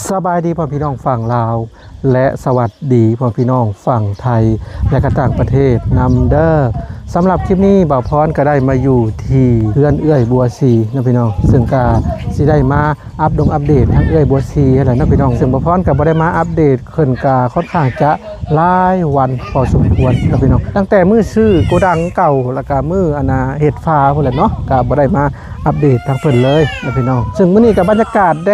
ສະບາຍດີພໍ່ພີ່ນ້ອງຝັ່ງລາວ ແລະ ສະຫວັດດີພໍ່ພີ່ນ້ອງຝັ່ງໄທ ແລະ ກະຕ່າງປະເທດນຳເດີ້. ສຳລັບຄລິບນີ້ ບ່າວພອນກະໄດ້ມາຢູ່ທີ່ເຮືອນເອື້ອຍບົວສີເນາະພີ່ນ້ອງ, ເຊິ່ງກະຊິໄດ້ມາອັບດົງອັບເດດທາງເອື້ອຍບົວສີຫັ້ນແຫຼະເນາະພີ່ນ້ອງ. ເຊິ່ງບ່າວພອນກະບໍ່ໄດ້ມາອັບເດດ ເພິ່ນກະຄ່ອນຂ້າງຈະຫຼາຍວັນພໍສົມຄວນເນາະພີ່ນ້ອງ, ຕັ້ງແຕ່ມື້ຊື້ໂກດັງເກົ່າ ແລ້ວກະມື້ອັນນ່າເຮັດຝາພຸ້ນແຫຼະເນາະ, ກະບໍ່ໄດ້ມາອັບເດດທາງເພິ່ນເລີຍເນາະພີ່ນ້ອງ. ເຊິ່ງມື້ນີ້ກະບັນຍາກາດແດ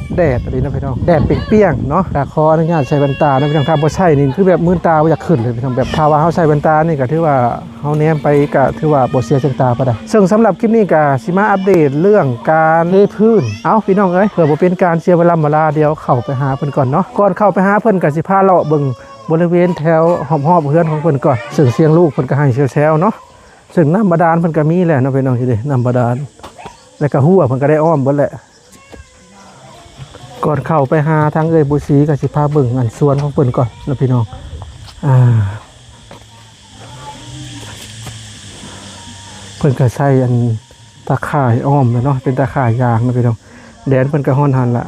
ດ ແດດອີ່ຫຼີເນາະພີ່ນ້ອງ, ແດດປ່ຽງໆເນາະ. ກະຂໍອະນຸຍາດໃສ່ແວ່ນຕາເນາະພີ່ນ້ອງ, ຖ້າບໍ່ໃສ່ນີ້ຄືແບບມືນຕາບໍ່ຢາກຂຶ້ນເລີຍພີ່ນ້ອງ, ແບບຖ້າວ່າເຮົາໃສ່ແວ່ນຕານີ້ກະຖືວ່າ ເຮົາແນມໄປກະຖືວ່າບໍ່ເສຍສາຍຕາປານໃດ. ເຊິ່ງສຳລັບຄລິບນີ້ກະຊິມາອັບເດດເລື່ອງການເທພື້ນ. ເອົ້າ ພີ່ນ້ອງເອີຍ ເພື່ອບໍ່ເປັນການເສຍເວລາເວລາ ດຽວເຂົ້າໄປຫາເພິ່ນກ່ອນເນາະ. ກ່ອນເຂົ້າໄປຫາເພິ່ນກະຊິພາເລາະເບິ່ງບໍລິເວນແຖວຮອບໆເຮືອນຂອງເພິ່ນກ່ອນ. ເຊິ່ງສຽງລູກເພິ່ນກະໄຫ້ແຊວໆເນາະ, ເຊິ່ງນ້ຳບາດານເພິ່ນກະມີແຫຼະເນາະພີ່ນ້ອງ, ນີ້ເດ້ນ້ຳບາດານ ແລ້ວກະຮົ້ວເພິ່ນກະໄດ້ອ້ອມເບິດແຫຼະ. ກ່ອນເຂົ້າໄປຫາທາງເອື້ອຍບົວສີ ກະຊິພາເບິ່ງອັນສວນຂອງເພິ່ນກ່ອນເນາະພີ່ນ້ອງ. ອ່າ ເພິ່ນກະໃສ່ອັນຕາຂ່າຍອ້ອມແລ້ວເນາະ, ເປັນຕາຂ່າຍຢາງເນາະພີ່ນ້ອງ. ແດນເພິ່ນກະຮອດຫັ້ນລະ,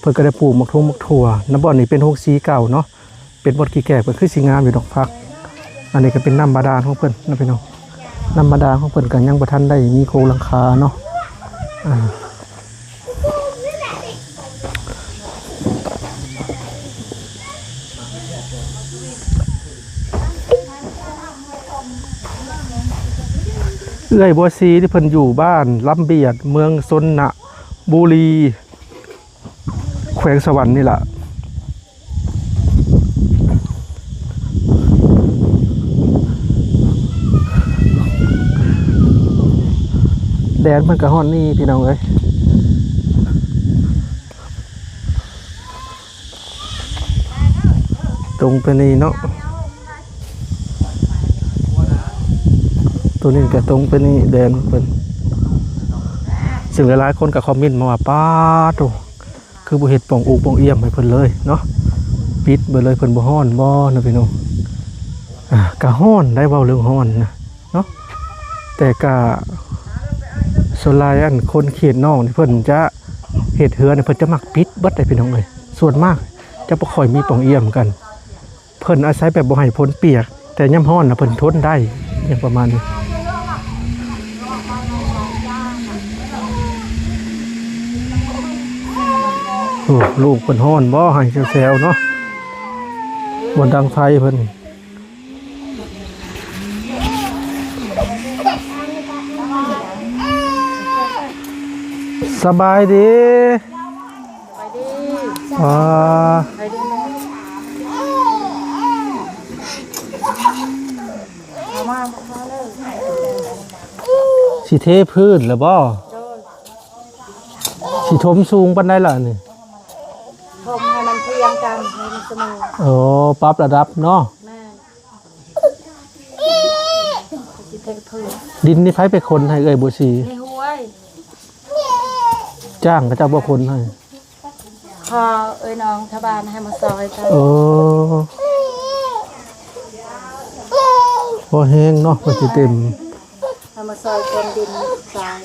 ເພິ່ນກະໄດ້ປູກໝາກຖົ່ງໝາກຖົ່ວນຳ. ບ່ອນນີ້ເປັນໂຮງສີເກົ່າເນາະ, ເປັນບ່ອນຂີ້ແກກ ເພິ່ນຄືຊິງາມຢູ່ດອກຜັກ. ອັນນີ້ກະເປັນນ້ຳບາດານຂອງເພິ່ນເນາະພີ່ນ້ອງ, ນ້ຳບາດານຂອງເພິ່ນກະຍັງບໍ່ທັນໄດ້ມີໂຄງຫຼັງຄາເນາະ. ອ່າ ເອື້ອຍບົວສີທີ່ເພິ່ນຢູ່ບ້ານລຳບຽດ ເມືອງຊົນນະບູລີ ແຂວງສະຫວັນນີ້ລະ. ແດນເພິ່ນກະຮອດນີ້ພີ່ນ້ອງເອີຍ, ຕົງໄປນີ້ເນາະ. ໂຕນີ້ກະຕົງໄປນີ້ແດນເພິ່ນ. ເຊິ່ງຫຼາຍໆຄົນກະຄອມເມັນມາວ່າ ປາໂທ້ ຄືບໍ່ເຮັດປ່ອງອູ່ປ່ອງອ່ຽມໃຫ້ເພິ່ນເລີຍເນາະ, ປິດເບິດເລີຍ ເພິ່ນບໍ່ຮ້ອນບໍ່ເນາະພີ່ນ້ອງ. ອ່າ ກະຮ້ອນໄດ໋ ເວົ້າເລື່ອງຮ້ອນນະເນາະ, ແຕ່ກະສ່ວນຫຼາຍອັນຄົນເຂດນອກນີ້ ເພິ່ນຈະເຮັດເຮືອນ ເພິ່ນຈະມັກປິດເບິດໄດ໋ພີ່ນ້ອງເອີຍ, ສ່ວນມາກຈະບໍ່ຄ່ອຍມີປ່ອງອ່ຽມກັນ. ເພິ່ນອາໄສແບບບໍ່ໃຫ້ຝົນປຽກ, ແຕ່ຍາມຮ້ອນນະເພິ່ນທົນໄດ້ ຫຍັງປະມານນີ້. ໂອ້ ລູກເພິ່ນຮ້ອນບໍ່ ໄຫ້ແຊວໆເນາະ, ບ່ອນດັງໄຟເພິ່ນ. ສະບາຍດີ. ອ່າ ຊິເທພື້ນແລ້ວບໍ່? ຊິຖົມສູງປານໃດລະນີ້? ຖົມໃຫ້ມັນພຽງກັນ ໃຫ້ມັນສະເໝີ. ໂອ້ ປັບລະດັບເນາະ. ແມ່ນ. ຊິເທພື້ນ. ດິນນີ້ໃຜໄປຂົນໃຫ້ເອື້ອຍບົວສີ? ໃນຫ້ວຍ. ຈ້າງເຂົາເຈົ້າບໍ່ຂົນໃຫ້? ຂໍເອື້ອຍນ້ອງຊາວບ້ານໃຫ້ມາຊ່ອຍກັນ. ໂອ້ ພໍແຮງເນາະ ເພິ່ນຊິເຕັມ. ໃຫ້ມາຊ່ອຍຂົນດິນຊາຍ.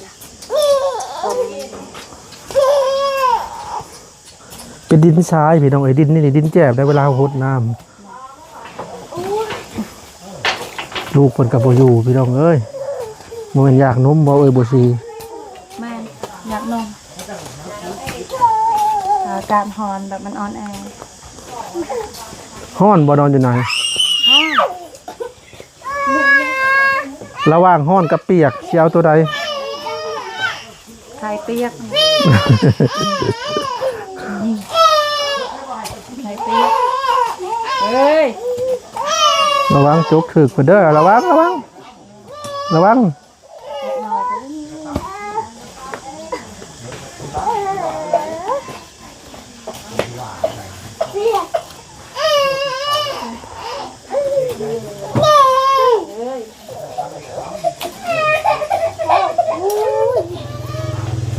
ເປັນດິນຊາຍພີ່ນ້ອງເອີຍ, ດິນນີ້ນີ້ດິນແຈບໄດ໋ ເວລາເຮົາຫົດນ້ຳ. ລູກເພິ່ນກໍບໍ່ຢູ່ພີ່ນ້ອງເອີຍ. ບໍ່ແມ່ນຢາກນົມບໍ່ເອີຍ ບົວສີ? ແມ່ນ ຢາກນົມ. ອາກາດຮ້ອນແບບມັນອ່ອນແອ. ຮ້ອນບໍ່ນອນຢູ່ໃນ? ຮ້ອນ. ລະຫວ່າງຮ້ອນກັບປຽກ ຊິເອົາໂຕໃດ? ຄາຍປຽກ. ຄາຍປຽກ. ເອີຍ ລະວັງຈົກຖືກເພິ່ນເດີ້. ລະວັງ ລະວັງ ລະວັງ.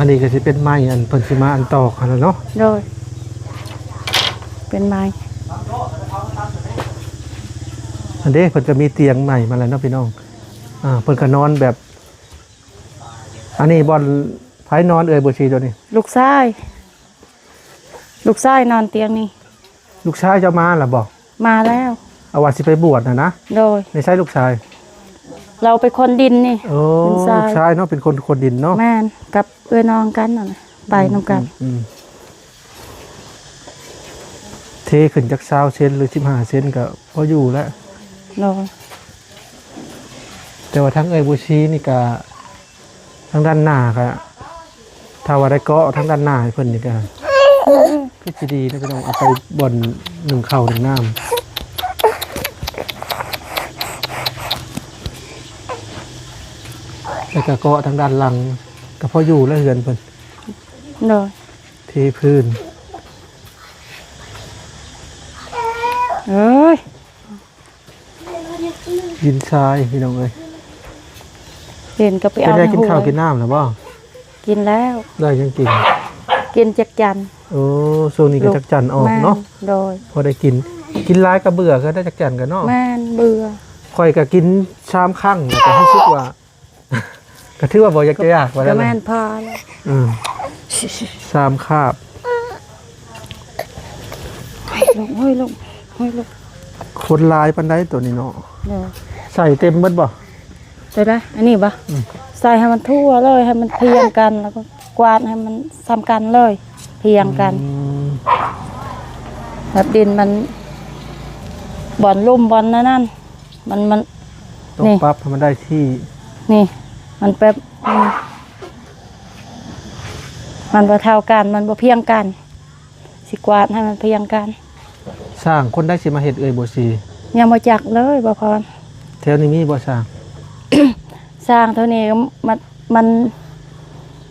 ອັນນີ້ກໍຊິເປັນໄມ້ ອັນເພິ່ນຊິມາອັນຕອກຫັ້ນແຫຼະເນາະ. ໂດຍ ເປັນໄມ້. ອັນເດ້ ເພິ່ນກໍມີຕຽງໃໝ່ມາແລ້ວເນາະພີ່ນ້ອງ. ອ່າ ເພິ່ນກໍນອນແບບ ອັນນີ້ບ່ອນໃຜນອນເອີຍ ບົວສີ ໂຕນີ້? ລູກຊາຍ. ລູກຊາຍນອນຕຽງນີ້. ລູກຊາຍເຈົ້າມາແລ້ວບໍ່? ມາແລ້ວ. ເອົາວ່າຊິໄປບວດນະນະ? ໂດຍ. ໃນໃສລູກຊາຍ? ລາວໄປຂົນດິນນີ້. ໂອ້ ລູກຊາຍ ລູກຊາຍເນາະ ເປັນຄົນຂົນດິນເນາະ. ແມ່ນ ກັບເອື້ອຍນ້ອງກັນນັ້ນ ໄປນຳກັນ. ອືມ ອືມ ເທຂຶ້ນຈັກຊາວເຊັນ ຫຼື ສິບຫ້າເຊັນ ກໍພໍຢູ່ແລ້ວ. ໂດຍ. ແຕ່ວ່າທາງເອື້ອຍບູຊີນີ້ກະ ທາງດ້ານໜ້າກະ ຖ້າວ່າໄດ້ເກາະທາງດ້ານໜ້າໃຫ້ເພິ່ນນີ້ກະ ຄືຊິດີເດ້ພີ່ນ້ອງ. ເອົາໄປບ່ອນໜຶ້ງເຂົ້າໜຶ້ງນ້ຳ ແລ້ວກະເກາະທາງດ້ານຫຼັງ ກະພໍຢູ່ແລ້ວເຮືອນເພິ່ນ. ໂດຍ. ເທພື້ນ ເອີຍ ດິນຊາຍພີ່ນ້ອງເອີຍ. ເຫັນກໍໄປເອົາ ເປັນໃດ ກິນເຂົ້າກິນນ້ຳແລ້ວບໍ່? ກິນແລ້ວ. ໄດ້ຫຍັງກິນ? ກິນຈັກຈັ່ນ. ໂອ້ ຊ່ວງນີ້ກໍ ລູກ ຈັກຈັ່ນອອກເນາະ. ແມ່ນ ໂດຍ. ພໍໄດ້ກິນ ກິນຫຼາຍກໍເບື່ອ ຄືໄດ້ຈັກຈັ່ນກໍເນາະ. ແມ່ນ ເບື່ອ. ຂ້ອຍກໍກິນສາມຄັ້ງ ແລ້ວກໍຮູ້ສຶກວ່າ ກໍຖືວ່າບໍ່ຢາກຈະຢາກວ່າ ກໍ ແລ້ວ ແມ່ນພໍແລ້ວ. ອືມ ສາມຄາບ. ໂອ້ຍ ລູກ ໂອ້ຍ ລູກ ຄົນຫຼາຍປານໃດໂຕນີ້ເນາະ? ໂດຍ. ໃສ່ເຕັມເບິດບໍ່? ໂຕໃດ? ອັນນີ້ບໍ່? ອືມ ໃສ່ໃຫ້ມັນທົ່ວເລີຍ ໃຫ້ມັນພຽງກັນ ແລ້ວກໍກວາດໃຫ້ມັນສ່ຳກັນເລີຍ ພຽງກັນ. ອືມ ແບບດິນມັນ ບ່ອນລຸ່ມ ບ່ອນນັ້ນ ມັນ ມັນ ຕ້ອງ ນີ້ ປັບໃຫ້ມັນໄດ້ທີ່. ນີ້ ມັນແບບ ມັນ ມັນບໍ່ເທົ່າກັນ ມັນບໍ່ພຽງກັນ ຊິກວາດໃຫ້ມັນພຽງກັນ. ຊ່າງຄົນໃດຊິມາເຮັດ ເອື້ອຍບົວສີ? ຍັງບໍ່ຈັກເລີຍ ບ່າວພອນ. ແຖວນີ້ມີບໍ່ຊ່າງ? ຊ່າງແຖວນີ້ມັນ ມັນ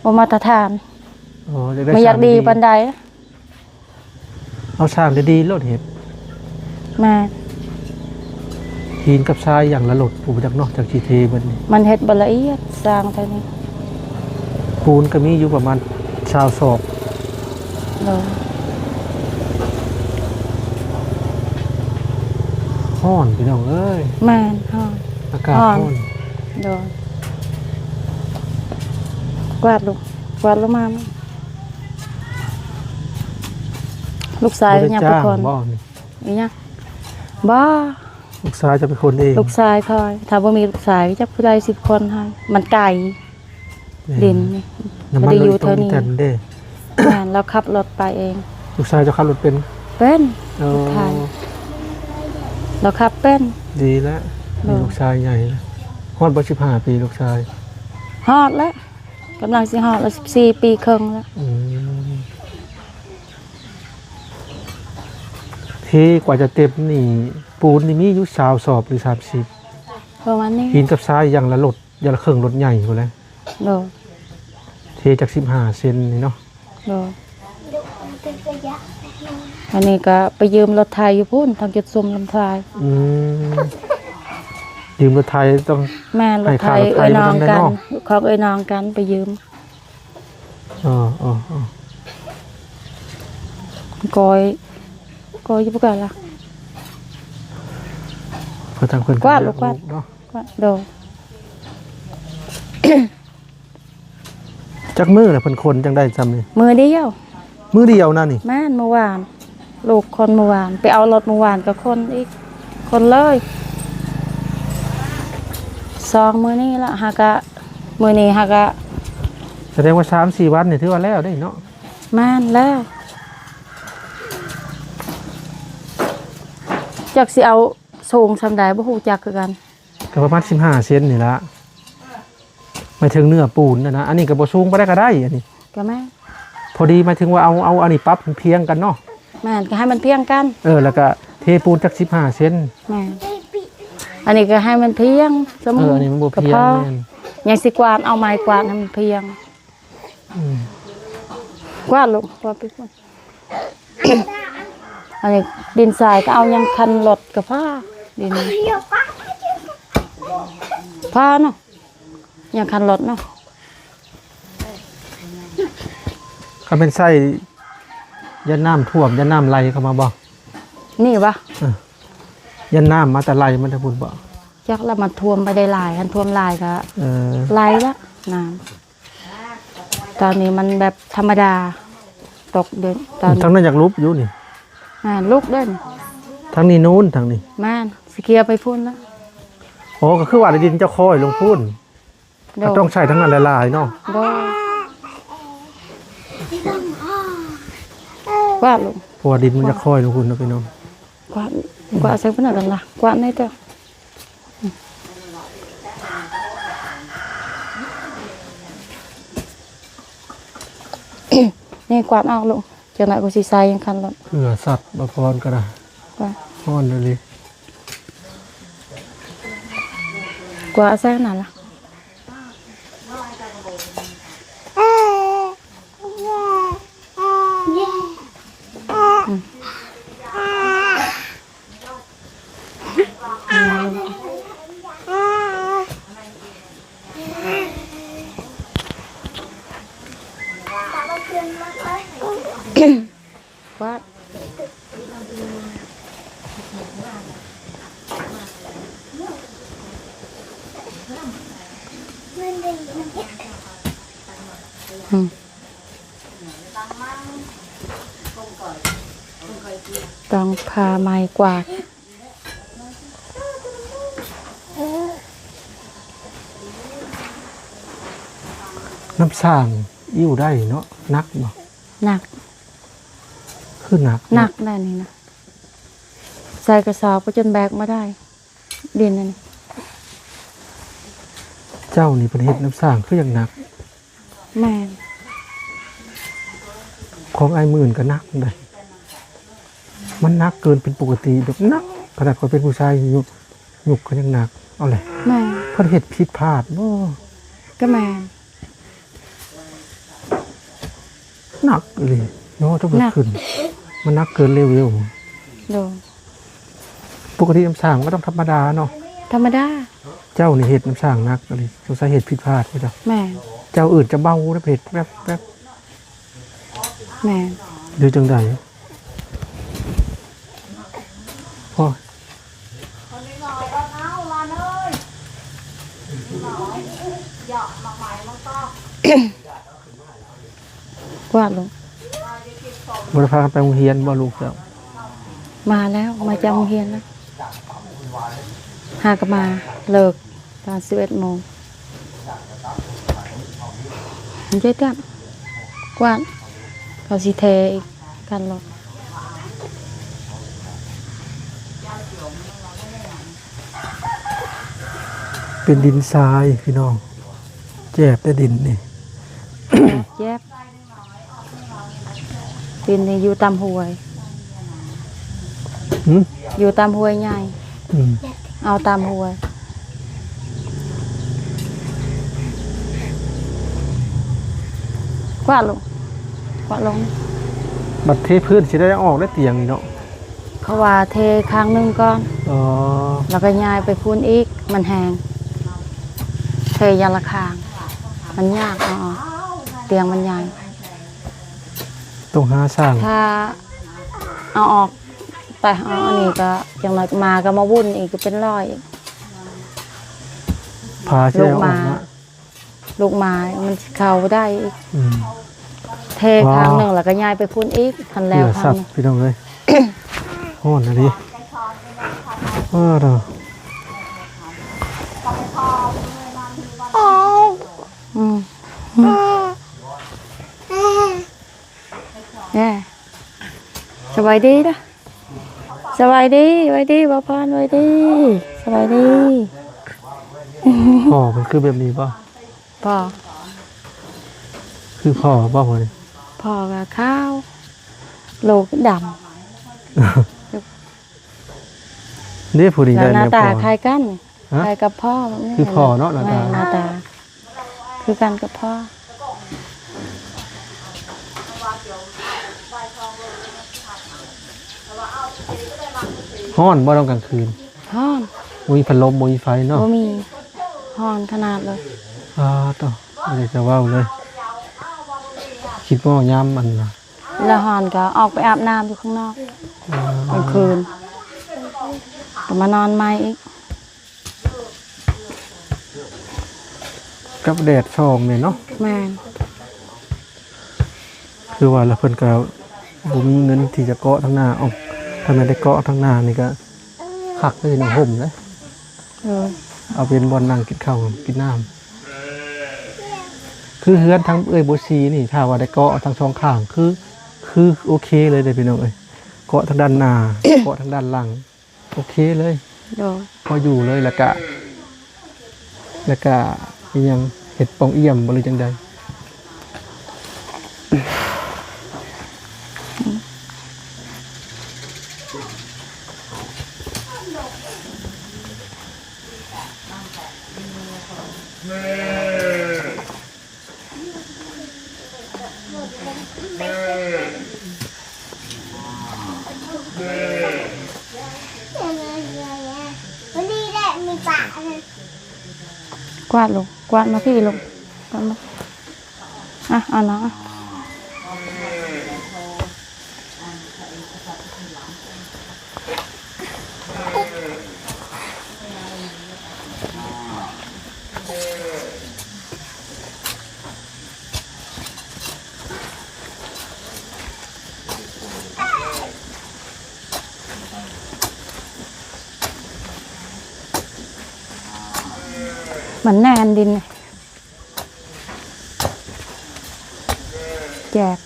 ບໍ່ມາດຕະຖານ. ອໍ ຢາກໄດ້ ບໍ່ຢາກດີ ຊ່າງດີ ປານໃດ. ເອົາຊ່າງດີໆໂລດເຮັດ. ແມ່ນ. ຫີນກັບຊາຍຢ່າງລະລົດ ຜູ້ຈັກເນາະ ຈັກຊິເທເບິດນີ້. ມັນເຮັດບໍ່ລະອຽດ ຊ່າງເທື່ອນີ້. ປູນກໍມີຢູ່ປະມານຊາວສອບ. ໂດຍ. ຮ້ອນພີ່ນ້ອງເອີຍ. ແມ່ນ ຮ້ອນ. ອາກາດຮ້ອນ. ໂດຍ. ກວາດລູກ ກວາດລົງມາ. ລູກຊາຍຍັງໄປຄົນ. ບໍ່ໄດ້ຈ້າງບໍ່ນີ້? ອີຫຍັງ? ບໍ່. ລູກຊາຍຈະໄປຄົນເອງ? ລູກຊາຍຂ້ອຍ. ຖ້າບໍ່ມີລູກຊາຍ ຈັກຜູ້ໃດຊິຄົນໃຫ້? ມັນໄກ. ແມ່ນ. ດິນນີ້ ນ້ຳມັນ ບໍ່ໄດ້ຢູ່ແຖວນີ້. ແມ່ນ ລາວຂັບລົດໄປເອງ. ລູກຊາຍເຈົ້າຂັບລົດເປັນ? ເປັນ. ໂອ້ ລົດໄຖ ລາວຂັບເປັນ. ດີແລ້ວ. ໂດຍ. ມີລູກຊາຍໃຫຍ່ແລ້ວ. ຮອດບໍ່ ສິບຫ້າປີ ລູກຊາຍ? ຮອດແລ້ວ. ກຳລັງຊິຮອດແລ້ວ ສິບສີ່ປີເຄິ່ງແລ້ວ. ອືມ ເທກວ່າຈະເຕັມນີ້ ປູນນີ້ມີຢູ່ຊາວສອບ ຫຼື ສາມສິບ ປະມານນີ້. ຫີນກັບຊາຍຢ່າງລະລົດ ຢ່າງລະເຄິ່ງລົດໃຫຍ່ພຸ້ນແຫຼະ. ໂດຍ. ເທຈັກສິບຫ້າເຊັນນີ້ເນາະ. ໂດຍ. ອັນນີ້ກໍໄປຢືມລົດໄຖຢູ່ພຸ້ນ ທາງຈຸດຊຸມລຳທາຍ. ອືມ ຢືມລົດໄຖຕ້ອງ. ແມ່ນ ລົດໄຖ ໃຫ້ຄ່າລົດໄຖ ເອື້ອຍນ້ອງກັນ ນຳແດ່ເນາະ. ຂອງເອື້ອຍນ້ອງກັນໄປຢືມ. ອໍ ອໍ ອໍ ກ້ອຍ ກ້ອຍຢູ່ບໍ່ໄກລະ. ເພິ່ນທາງເພິ່ນ ກວາດລູກ ກວາດເນາະ. ກວາດ. ໂດຍ. ຈັກມື້ລະເພິ່ນຂົນຈັ່ງໄດ້ຊ່ຳນີ້? ມື້ດຽວ. ມື້ດຽວນະນີ້? ແມ່ນ ມື້ວານ ລູກຂົນມື້ວານ ໄປເອົາລົດມື້ວານກໍຂົນອີກ ຂົນເລີຍ. ສອງມື້ນີ້ລະ ຫາກະ ມື້ນີ້ຫາກະ ສະແດງວ່າສາມສີ່ວັນນີ້ຖືວ່າແລ້ວເດ້ເນາະ? ແມ່ນແລ້ວ. ຈັກຊິເອົາສູງຊ່ຳໃດ ບໍ່ຮູ້ຈັກຄືກັນ. ກໍປະມານສິບຫ້າເຊັນນີ້ລະ. ໝາຍເຖິງເນື້ອປູນນະນະ ອັນນີ້ກໍບໍ່ສູງປານໃດກໍໄດ້ ອັນນີ້. ກໍແມ່ນ. ພໍດີ ໝາຍເຖິງວ່າເອົາ ເອົາອັນນີ້ປັບໃຫ້ມັນພຽງກັນເນາະ. ແມ່ນ ກໍໃຫ້ມັນພຽງກັນ. ເອີ ແລ້ວກໍເທປູນຈັກສິບຫ້າເຊັນ. ແມ່ນ. ອັນນີ້ກໍໃຫ້ມັນພຽງ ເອີ ອັນນີ້ມັນບໍ່ພຽງ. ແມ່ນ. ຍັງຊິກວາດ ເອົາໄມ້ກວາດໃຫ້ມັນພຽງ. ອືມ ກວາດລູກ ກວາດໄປກວາດ. ອັນນີ້ດິນຊາຍກໍເອົາຍັງຄັນລົດກໍພໍ ດິນ ພໍເນາະ ຍັງຄັນລົດເນາະ. ຄັນແມ່ນໃສ່ ຢ້ານນ້ຳຖ້ວມ ຢ້ານນ້ຳໄຫຼເຂົ້າມາບໍ່? ນີ້ບໍ່? ເອີ ຢ້ານນ້ຳມາແຕ່ໄຫຼມາແຕ່ພຸ້ນບໍ່? ຈັກລະ ມັນຖ້ວມໄປໄດ້ຫຼາຍ ຄັນຖ້ວມຫຼາຍກໍ ເອີ ໄຫຼລະນ້ຳ. ຕອນນີ້ມັນແບບທຳມະດາ. ຕົກເດີ ຕອນ ທາງນັ້ນຢາກຫຼຸບຢູ່ນີ້ ແມ່ນ ລຸກເດີ ທາງນີ້ນູນ ທາງນີ້ ແມ່ນ ຊິເຄຍໄປພຸ້ນລະ. ອໍ ກໍຄືວ່າໄດ້ດິນເຈົ້າຄ່ອຍລົງພຸ້ນ ໂດຍ ກໍຕ້ອງໃຊ້ທາງນັ້ນຫຼາຍໆເນາະ. ໂດຍ ກວາດລົງ ເພາະວ່າດິນມັນຈະຄ່ອຍລົງພຸ້ນເນາະພີ່ນ້ອງ. ກວາດ ກວາດໃສ່ພຸ້ນນະ ກັນລະ ກວາດໃນເຈົ້າ ນີ້ກວາດອອກລູກ ຈັກໜ້ອຍກູຊິໃສ່ຍັງຄັນໂລດ. ເຫື່ອສັດ ບໍ່ພອນກໍໄດ້ ກວາດ ຮ້ອນອີ່ຫຼີ ກວາດໃສ່ນັ້ນລະ. ກວາດ ອືມ ຕ້ອງພາໄມ້ກວາດ. ນ້ຳສ້າງ ອິ້ວໄດ້ເນາະ ໜັກບໍ່? ໜັກ ຄືໜັກ ໜັກໄດ໋ນີ້ນະ ໃສ່ກະສອບກໍຈົນແບກບໍ່ໄດ້ ດິນອັນນີ້. ເຈົ້ານີ້ເພິ່ນເຮັດນ້ຳສ້າງຄືຢ່າງໜັກ. ແມ່ນ ຂອງອ້າຍໝື່ນກໍໜັກໄດ໋ ມັນໜັກເກີນເປັນປົກກະຕິ ແບບໜັກຂະໜາດຂ້ອຍເປັນຜູ້ຊາຍ ຍຸກ ຍຸກກໍຍັງໜັກ ເອົາແຫຼະ. ແມ່ນ ເພິ່ນເຮັດຜິດພາດບໍ່? ກໍແມ່ນ ໜັກອີ່ຫຼີເນາະ ຕ້ອງໄດ້ຂຶ້ນ ມັນໜັກເກີນເລເວວ. ໂດຍ ປົກກະຕິນ້ຳສ້າງມັນກໍຕ້ອງທຳມະດາເນາະ. ທຳມະດາ ເຈົ້ານີ້ເຮັດນ້ຳສ້າງໜັກອີ່ຫຼີ ສົງໄສເຮັດຜິດພາດເຈົ້າ. ແມ່ນ ເຈົ້າອື່ນຈະເບົາເດ້ ເຮັດແວບໆ. ແມ່ນ ຫຼືຈັ່ງໃດ? ໂອ້ຍ ກວາດລົງ ບໍ່ໄດ້ພາກັນໄປໂຮງຮຽນບໍ່ລູກເຈົ້າ? ມາແລ້ວ ມາຈາກໂຮງຮຽນແລ້ວ ຫາກໍມາ ເລີກຕອນສິບເອັດໂມງ. ເຈັດກັນ ກວາດ ເຂົາຊິເທອີກກັນໂລດ. ເປັນດິນຊາຍພີ່ນ້ອງ ແຈບແຕ່ດິນນີ້ ແຈບ ດິນນີ້ຢູ່ຕາມຫ້ວຍ. ຫືມ? ຢູ່ຕາມຫ້ວຍໃຫຍ່. ອືມ ເອົາຕາມຫ້ວຍ. ກວາດລົງ ກວາດລົງ. ບັດເທພື້ນຊິໄດ້ອອກໄດ້ຕຽງນີ້ເນາະ. ເຂົາວ່າເທຂ້າງໜຶ່ງກ່ອນ ອໍ ແລ້ວກໍຍ້າຍໄປພຸ້ນອີກ ມັນແຮງ ເທຢ່າງລະຂ້າງ ມັນຍາກ. ອໍ ຕຽງມັນໃຫຍ່ ຕ້ອງຫາສ້າງ ຖ້າເອົາອອກ ແຕ່ເອົາອັນນີ້ກໍ ຈັ່ງໜ້ອຍມາກໍມາວຸ້ນອີກ ກໍເປັນຮ້ອຍອີກ. ພາຊິໄດ້ອອກມາ ລູກໝາມັນຊິເຂົ້າບໍ່ໄດ້ອີກ. ອືມ ເທຂ້າງໜຶ່ງ ແລ້ວກໍຍ້າຍໄປພຸ້ນອີກ ຫັ້ນແລ້ວ. ເຫື່ອສັດ ພີ່ນ້ອງເອີຍ ຮ້ອນອີ່ຫຼີ. ອ້າ ອືມ ອືມ ແນ່ ສະບາຍດີເດີ້ ສະບາຍດີ ສະບາຍດີ ບ່າວພອນ ສະບາຍດີ ສະບາຍດີ. ພໍ່ເພິ່ນຄືແບບນີ້ບໍ່? ພໍ່ ຄືພໍ່ບໍ່? ພໍ່ນີ້ ພໍ່ກໍຂາວ ໂລກດຳ. ນີ້ຜູ້ນີ້ ກໍໜ້າຕາຄ້າຍກັນ ຄ້າຍກັບພໍ່. ຄືພໍ່ເນາະ ໜ້າຕາ ແມ່ນ ໜ້າຕາຄືກັນກັບພໍ່. ຮ້ອນບໍ່ຕອນກາງຄືນ? ຮ້ອນ ບໍ່ມີພັດລົມ ບໍ່ມີໄຟເນາະ. ບໍ່ມີ ຮ້ອນຂະໜາດເລີຍ. ອາ ໂທ້ ບໍ່ຢາກຈະເວົ້າເລີຍ ຄິດຮອດຍາມອັນ ລະຮ້ອນກໍອອກໄປອາບນ້ຳຢູ່ຂ້າງນອກ ອືມ ກາງຄືນ ກໍມານອນໃໝ່ອີກ ກັບແດດສ່ອງນີ້ເນາະ. ແມ່ນ ຄືວ່າລະເພິ່ນກໍບໍ່ມີເງິນທີ່ຈະເກາະທາງໜ້າ. ເອົ້າ ຖ້າແມ່ນໄດ້ເກາະທາງໜ້ານີ້ກໍຄັກເລີຍເນາະ ຮົ່ມເລີຍ. ເອີ ເອົາເປັນບ່ອນນັ່ງກິນເຂົ້າກິນນ້ຳ. ຄືເຮືອນທາງເອື້ອຍບົວສີນີ້ ຖ້າວ່າໄດ້ເກາະທັງສອງຂ້າງ ຄື ຄືໂອເຄເລີຍເດ້ພີ່ນ້ອງເອີຍ. ເກາະທາງດ້ານໜ້າ ເກາະທາງດ້ານຫຼັງ ໂອເຄເລີຍ. ໂດຍ ພໍຢູ່ເລີຍ. ແລ້ວກະ ແລ້ວກະອີ່ຫຍັງ ເຮັດປ່ອງອ່ຽມບໍ່ ຫຼືຈັ່ງໃດ? ກວາດລູກ ກວາດມາພີ້ລູກ ກວາດມາ. ອ່ະ ເອົານ້ອງ ອ່ະ. ມັນແໜ້ນດິນ ແຈກ.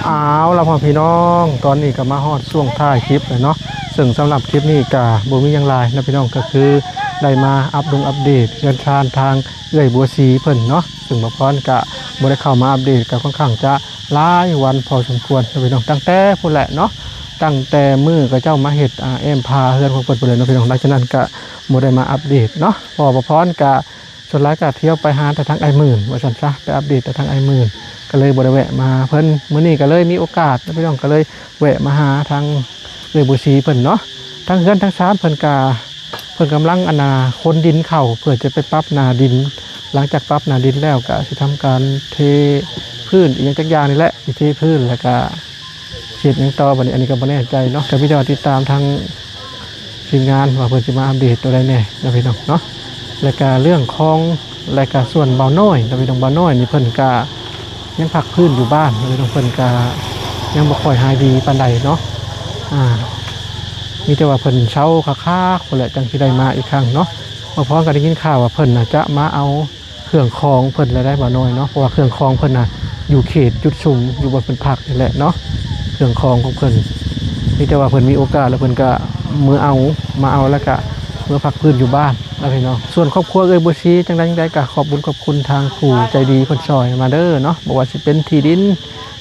ເອົາລະ ພໍ່ແມ່ພີ່ນ້ອງ ຕອນນີ້ກໍມາຮອດຊ່ວງທ້າຍຄລິບແລ້ວເນາະ. ເຊິ່ງສຳລັບຄລິບນີ້ກໍບໍ່ມີຫຍັງຫຼາຍເນາະພີ່ນ້ອງ ກໍຄືໄດ້ມາອັບດົງອັບເດດເຮືອນຊານທາງເອື້ອຍບົວສີເພິ່ນເນາະ. ເຊິ່ງບ່າວພອນກະບໍ່ໄດ້ເຂົ້າມາອັບເດດ ກະຄ່ອນຂ້າງຈະຫຼາຍວັນພໍສົມຄວນເນາະພີ່ນ້ອງ ຕັ້ງແຕ່ພຸ້ນແຫຼະເນາະ ຕັ້ງແຕ່ມື້ເຂົາເຈົ້າມາເຮັດ ອາ ແອ້ມພາເຮືອນຂອງເພິ່ນພຸ້ນແຫຼະເນາະພີ່ນ້ອງ. ຫຼັງຈາກນັ້ນກະບໍ່ໄດ້ມາອັບເດດເນາະ ເພາະວ່າບ່າວພອນກະ ສ່ວນຫຼາຍກໍທ່ຽວໄປຫາແຕ່ທາງອ້າຍໝື່ນວ່າຊັ້ນຊະ ໄປອັບເດດແຕ່ທາງອ້າຍໝື່ນ ກໍເລີຍບໍ່ໄດ້ແວະມາເພິ່ນ. ມື້ນີ້ກໍເລີຍມີໂອກາດເນາະພີ່ນ້ອງ ກໍເລີຍແວະມາຫາທາງເອື້ອຍບົວສີເພິ່ນເນາະ. ທາງເຮືອນທາງຊານເພິ່ນກະ ເພິ່ນກຳລັງ ອັນນ່າ ຂົນດິນເຂົ້າ ເພື່ອຈະໄປປັບໜ້າດິນ. ຫຼັງຈາກປັບໜ້າດິນແລ້ວ ກະຊິທຳການເທພື້ນອີ່ຫຍັງຈັກຢ່າງນີ້ແຫຼະ ຊິເທພື້ນ ແລ້ວກະ ຊິເຮັດຫຍັງຕໍ່ບັດນີ້ ອັນນີ້ກໍບໍ່ແນ່ໃຈເນາະ. ກໍມີແຕ່ວ່າຕິດຕາມທາງທີມງານວ່າເພິ່ນຊິມາອັບເດດຕົວໃດແດ່ເນາະພີ່ນ້ອງເນາະ. ແລ້ວກະເລື່ອງຂອງ ແລ້ວກະສ່ວນບ່າວນ້ອຍເນາະພີ່ນ້ອງ ບ່າວນ້ອຍນີ້ເພິ່ນກະຍັງພັກຟື້ນຢູ່ບ້ານເນາະພີ່ນ້ອງ ເພິ່ນກະຍັງບໍ່ຄ່ອຍຫາຍດີປານໃດເນາະ. ອາ ມີແຕ່ວ່າເພິ່ນເຊົາຄັກໆພຸ້ນແຫຼະ ຈັ່ງຊິໄດ້ມາອີກຄັ້ງເນາະ. ບ່າວພອນກໍໄດ້ຍິນຂ່າວວ່າເພິ່ນນະຈະມາເອົາ ເຄື່ອງຂອງເພິ່ນລະໄດ໋ບ່າວນ້ອຍເນາະ ເພາະວ່າເຄື່ອງຂອງເພິ່ນນະຢູ່ເຂດຈຸດຊຸມ ຢູ່ບ່ອນເພິ່ນພັກນີ້ແຫຼະເນາະ. ເຄື່ອງຂອງຂອງເພິ່ນ ມີແຕ່ວ່າເພິ່ນມີໂອກາດແລ້ວເພິ່ນກະມືເອົາ ມາເອົາ ແລ້ວກະເມືອພັກຟື້ນຢູ່ບ້ານນະພີ່ນ້ອງ. ສ່ວນຄອບຄົວເອື້ອຍບົວສີ ຈັ່ງໃດຈັ່ງໃດກະຂອບບຸນຂອບຄຸນທາງຜູ້ໃຈດີເພິ່ນຊ່ອຍມາເດີເນາະ ບໍ່ວ່າຊິເປັນທີ່ດິນ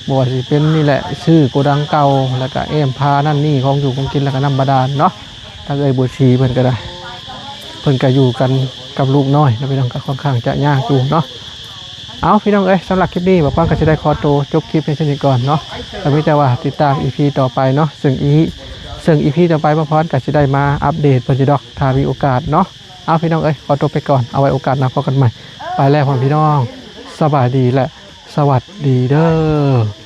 ບໍ່ວ່າຊິເປັນນີ້ແຫຼະ ຊື້ໂກດັງເກົ່າ ແລ້ວກະແອ້ມພານັ້ນນີ້ ຂອງຢູ່ຂອງກິນ ແລ້ວກະນ້ຳບາດານເນາະ. ທາງເອື້ອຍບົວສີເພິ່ນກໍໄດ້ ເພິ່ນກໍຢູ່ກັນກັບລູກນ້ອຍເນາະພີ່ນ້ອງ ກໍຄ່ອນຂ້າງຈະຍາກຢູ່ເນາະ. ເອົາ ພີ່ນ້ອງເອີຍ ສຳລັບຄລິບນີ້ ບ່າວພອນກໍຊິໄດ້ຂໍໂຕຈົບຄລິບພຽງເທົ່ານີ້ກ່ອນເນາະ. ກໍມີແຕ່ວ່າຕິດຕາມອີພີຕໍ່ໄປເນາະ ເຊິ່ງອີ ເຊິ່ງອີພີຕໍ່ໄປ ບ່າວພອນກໍຊິໄດ້ມາອັບເດດເພິ່ນຢູ່ດອກ ຖ້າມີໂອກາດເນາະ. ເອົາ ພີ່ນ້ອງເອີຍ ຂໍໂຕໄປກ່ອນ ເອົາໄວ້ໂອກາດໜ້າພົບກັນໃໝ່. ໄປແລ້ວ ພໍ່ແມ່ພີ່ນ້ອງ ສະບາຍດີ ແລະ ສະຫວັດດີເດີ.